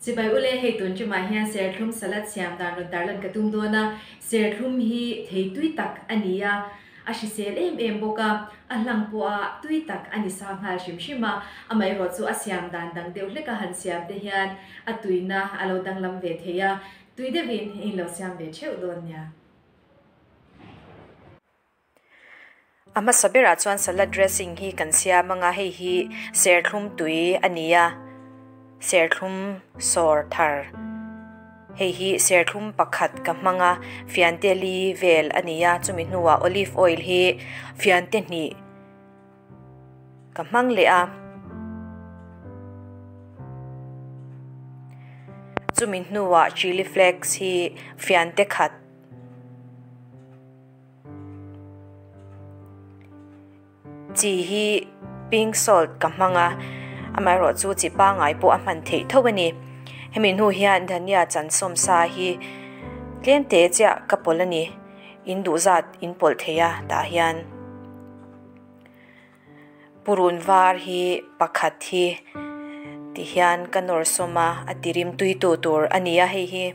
Chibai ule hei tun ṭumah hian serthlum salad siam dan rawn tarlan ka tum dawn a, serthlum hi thei tui tak a ni a, a hrisel em em bawk a, a hlang pawh a tui tak a ni sa nghal hrim hrim a, amaherawh chu a siam dan dang deuh hleka han siam te hian a tuina a lo danglam ve thei a, tui deuhin in lo siam ve theuh dawn nia. A hmasa berah chuan salad dressing hi kan siam anga hei hi serthlum tui a ni a, serthlum sawr thar hei hi serthlum pakhat ka hmang a fiante li vel a ni a chumi hnuah olive oil hi fiante hnih ka hmang leh a chumi hnuah chilli flakes hi fiante khat. Chi hi pink salt ka hmang a amaherawh chu chi pangngai pawh a hman theih tho a ni hemi hnu hian dhania chan sawm sa hi tlem te chiah ka pawlh a ni in duh zat in pawlh thei a tah hian purun var hi pakhat hi ti hian ka nawr sawm a a ti rim tui tu tur a ni a hei hi.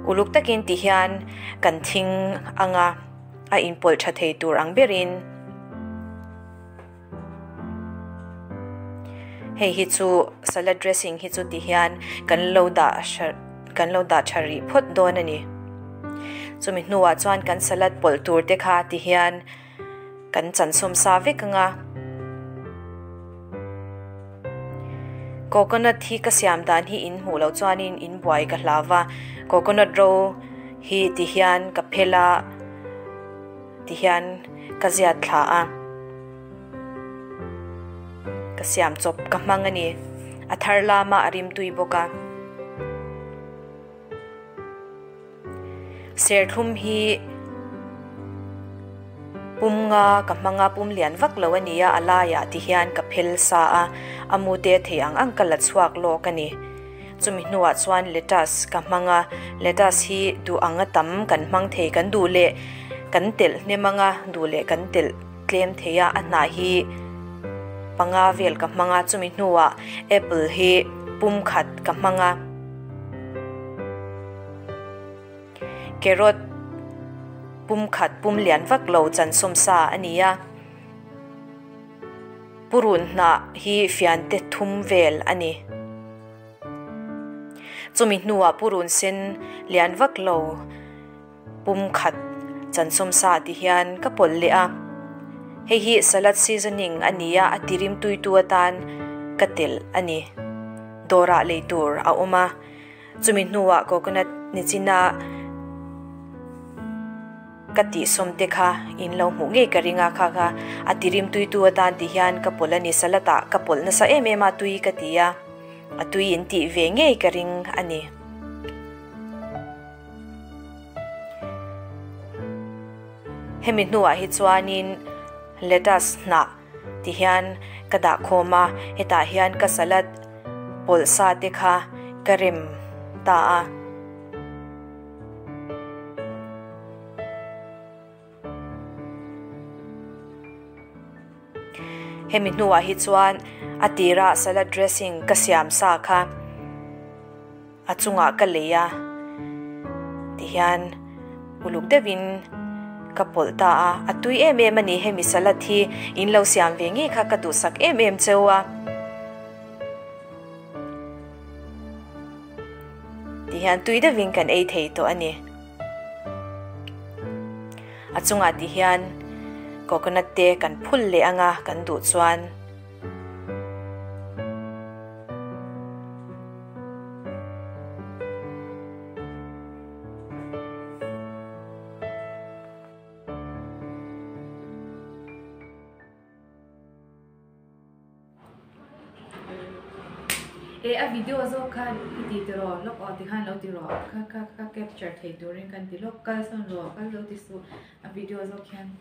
Uluk takin ti hian kan thing anga a inpawlh tha thei tur ang berin hei hi chu salad dressing hi chu ti hian kan lo dah kan lo dah tha rih phawt dawn a ni. Chumi hnuah chuan kan salad pawlh tur te kha ti hian Kan chan sawm sa vek anga. Coconut hi ka siam dan hi in hmuh loh chuanin in buai ka hlau va, coconut ro hi ti hian ka phel a, ti hian ka ziat thla a, ka siam chawp ka hmang a ni, a thar lama a rimtui bawk a. Serthlum hi pum nga ka hmang a pum lian vak lo a ni a a laiah ti hian ka phel sa a a mu te thei ang ang ka la chhuak lawk a ni chumi hnuah chuan lettuce ka hmang a lettuce hi duh ang a tam kan hmang thei kan duh leh kan telh hnem ang a duh leh kan telh tlem thei a a hnah hi panga vel ka hmang a chumi hnuah apple hi pum khat ka hmang a. Carrot pum khat pum lian vak lo chan sawm sa a ni a, purun hnah hi fiante thum vel a ni. Chumi hnuah purun sen lian vak lo. Pum khat chan sawm sa ti hian ka pawlh leh a, hei hi salad seasoning a ni a, a tirim tuitu atan ka telh a ni. Dawrah lei tur a awm a, chumi hnuah coconut nichina ka tih sawm te kha in lo hmuh ngei ka ring a, kha kha a tirim tuitu atan ti hian ka pawlh a ni, salad ah ka pawlh nasa em em a tui ka ti a, a tui in tih ve ngei ka ring a ni. Hemi hnuah hi chuanin lettuce hnah ti hian ka dah khawm a, hetah hian ka salad pawlh sa te kha ka rem ta a. Hemi hnuah hi chuan a tirah salad dressing ka siam sa kha a chungah ka lei a tihian uluk deuhin ka pawlh ta a, a tui em em a ni hemi salad hi in lo siam ve ngei kha ka duhsak em em cheu a. Tihian tui deuhin kan ei thei tawh a ni. A chungah ti hian coconut te kan phul leh anga kan duh chuan. E a video zawk khan i ti tiraw lawk aw tikhan lo ti rawh ka ka ka capture thei turin kan ti lawk kal sawn rawh kal lo ti suh a video zawk hian.